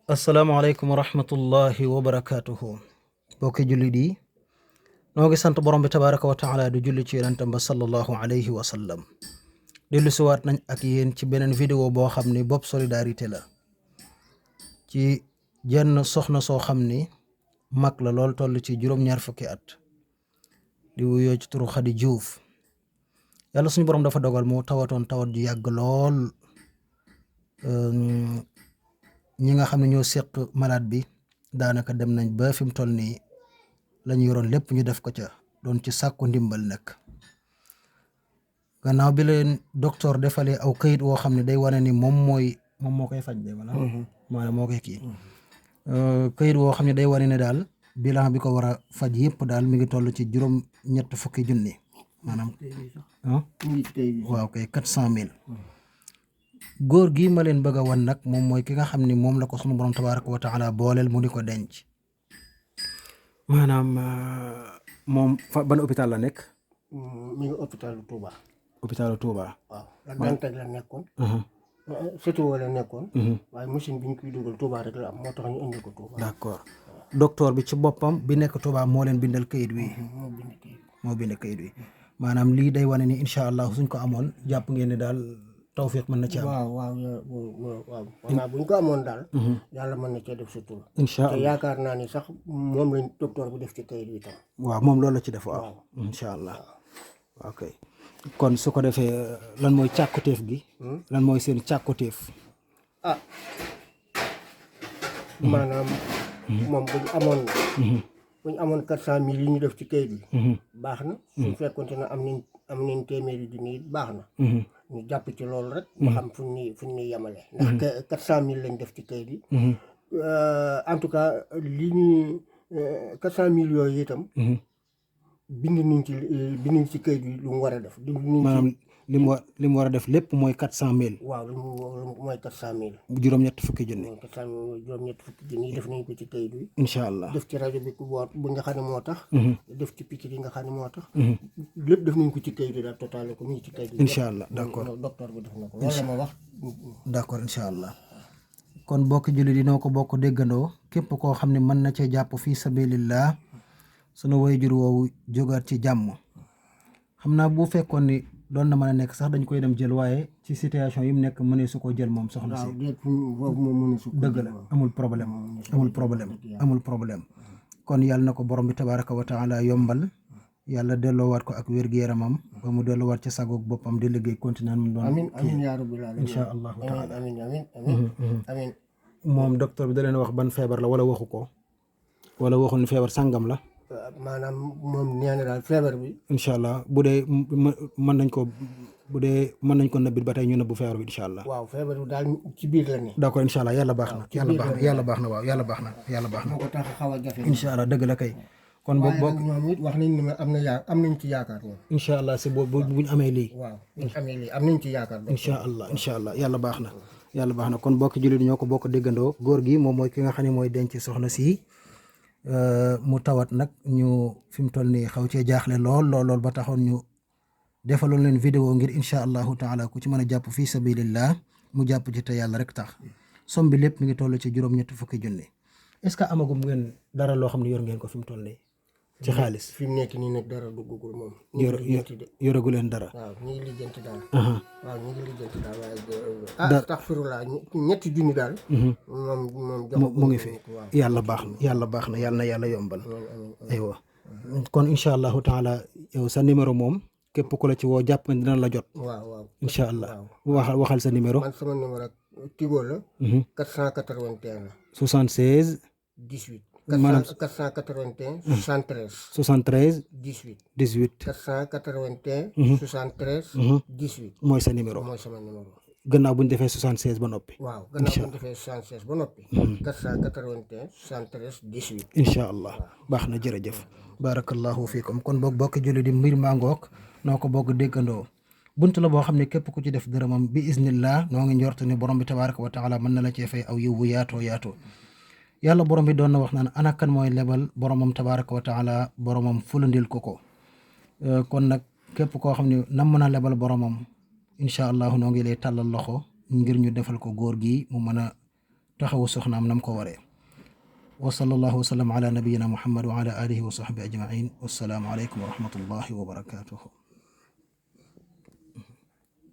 asalaamaaleykum wa rahmatullahi wa barakaatuhu. bokki jullit yi noo ngi sant borom bi tabaraka wa taala di julli ci yonentam ba sallallahu alayhi wa sallam. dellu siwaat nañ ak yéen ci beneen vidéo boo xam ni bopp solidarité la ci jenn soxna soo xam ni mag la lool toll ci juróom-ñaar fukki at di wuyoo ci turu Xadi Juuf. yàlla suñu borom dafa dogal moo tawatoon tawat ju yàgg lool. ñi nga xam ne ñoo seq malade bi daanaka dem nañ ba fi mu toll nii la ñu yoroon lépp ñu def ko ca doon ci sàkku ndimbal nag gannaaw bi leen docteur defalee aw kayit woo xam ne day wane ni moom moo koy faj de wala maanaam moo koy kii kayit woo xam ne day wane ne daal bilan bi ko war a faj yëpp daal mi ngi toll ci juróom-ñett fukki junni maanaam waaw kay 400,000. góor gi ma leen bëgg a wan nag moom mooy ki nga xam ni moom la ko sunu borom tabaraka wa taala booleel mu di ko denc. maanaam moom ban hôpital la nekk. mi ngi hôpitalu Touba. hôpitalu Touba. waaw la Dantec la nekkoon. surtout la nekkoon. waaye machine bi ñu koy dugal Touba rek la am moo tax ñu indi ko Touba. d'accord docteur bi ci boppam bi nekk Touba moo leen bindal kayit wi. moo bind kayit wi maanaam lii day wane ni incha allah suñ ko amoon jàpp ngeen ne daal. tawfiq mën na ci am waaw bu ñu ko amoon daal. yàlla mën na cee def sutur. incha allah te yaakaar naa ni sax moom lañ docteur bi def ci kayit bi tam. waaw moom loolu la ci def waaw. incha allah ok kon su ko defee lan mooy càkkutéef gi. lan mooy seen càkkutéef. maanaam. moom bu ñu amoon 400,000 yi ñu def ci kayit bi. baax na. su fekkonte ne am nañ téeméeri junni baax na. ñu jàpp ci loolu rek. ba xam fu ñu yemale. ndax 400,000 lañ def ci kayit yi. en tout cas li ñuy 400,000 yooyu itam. bind nañ ci kayit yi lu mu war a def. maanaam li mu war a def lépp mooy 400,000. waaw lu mooy 400,000. juróom-ñett fukki junni. juróom-ñett fukki junni def nañ ko ci kayit yi. incha allah def ci rajo bi bu nga xam ne moo tax. def ci picc yi nga xam ne moo tax. lépp def nañ ko ci kayit yi daal total ko mu ngi ci kayit yi. incha allah d'accord docteur bi def na ko loolu la ma wax. d'accord incha allah kon bokki jullit yi noo ko bokk déggandoo képp koo xam ne mën na cee jàpp fii sabilillah sunu waajur woowu jógaat ci jàmm. xam naa bu fekkoon ni doon na mën a nekk sax dañ koy dem jël waaye ci situation yi mu nekk mënee su ko jël moom soxna si. dëgg la amul problème kon yàlla na ko borom bi tabaraka wa taala yombal yàlla delloowaat ko ak wér-gu-yaramam ba mu delloowaat ci sagoog boppam di liggéey continuer mu doon. amiin yaa rabbil aalamiin incha allahu taala amiin moom docteur bi da leen wax ban feebar la wala waxu ko wala waxul ni feebar sàngam la. maanaam moom nee na daal feebar bi. incha allah bu dee mën nañ ko nëbbit ba tey ñu nëbbu feebar bi incha allah. waaw feebar bi daal ci biir la ne. d'accord incha allah yàlla baax na. yàlla baax na waaw yàlla baax na. moo ko tax xaw a jafe. incha allah dëgg la kay. kon boog ñoom it wax nañ ni ma am nañ ci yaakaar ñoom. incha allah si boobu buñ amee lii. waaw buñ amee lii am nañ ci yaakaar. incha allah yàlla baax na kon bokk jullit ñoo ko bokk déggandoo góor gi moom mooy ki nga xam ne mooy denc soxna si. mu tawat nag ñu fi mu toll nii xaw cee jaaxle lool ba taxoon ñu defaloon leen vidéo ngir incha allahu taala ku ci mën a jàpp fii sabilillah mu jàpp ci te yàlla rek tax som bi lépp mi ngi toll ci juróom-ñetti fukki junni. est-ce que amagum ngeen dara loo xam ne yor ngeen ko fi mu toll nii ci xaalis. fi mu nekk nii nag dara duggagul moom. yoragu leen dara. waaw ñu ngi lijjanti daal. waaye astaghfirullah ñetti junni daal. moom mu ngi fi yàlla baax na yàlla yombal. aywa kon incha allahu taala yow sa numéro moom képp ku la ci woo jàpp nga dina la jot. waaw incha allah waxal sa numéro. man sama numéro Tigo la. 481 la. 76. 18. maanaam 481. 73. 73. 18. 18. 481. 73. 18. mooy sa numéro. mooy sama numéro. gannaaw bu ñu defee 76 ba noppi. waaw gannaaw bu ñu defee 76 ba noppi. 481. 73. 18. incha allah baax na jërëjëf. barakallahu fiikum kon boog bokk julli di mbir maa ngoog noo ko bokk déggandoo bunt la boo xam ne képp ku ci def dërëmam bi iznillah noo ngi njort ni borom bi tabaraka wa taala mën na la cee fay aw yiw bu yaatoo yàlla borom bi doon na wax naan ana kan mooy lebal boromam tabaraka wa taala boromam fulandil ko kon nag képp koo xam ne nam mën a lebal boromam incha allahu noo ngi lay tàllal loxo ngir ñu defal ko góor gi mu mën a taxawu soxnaam nam ko waree. wa sallallahu wa sallam ala nabiyina muhammad wa ala alihi wa sahbi ajmain. wassalaamu aleykum wa rahmatullahi wa barakatuhu.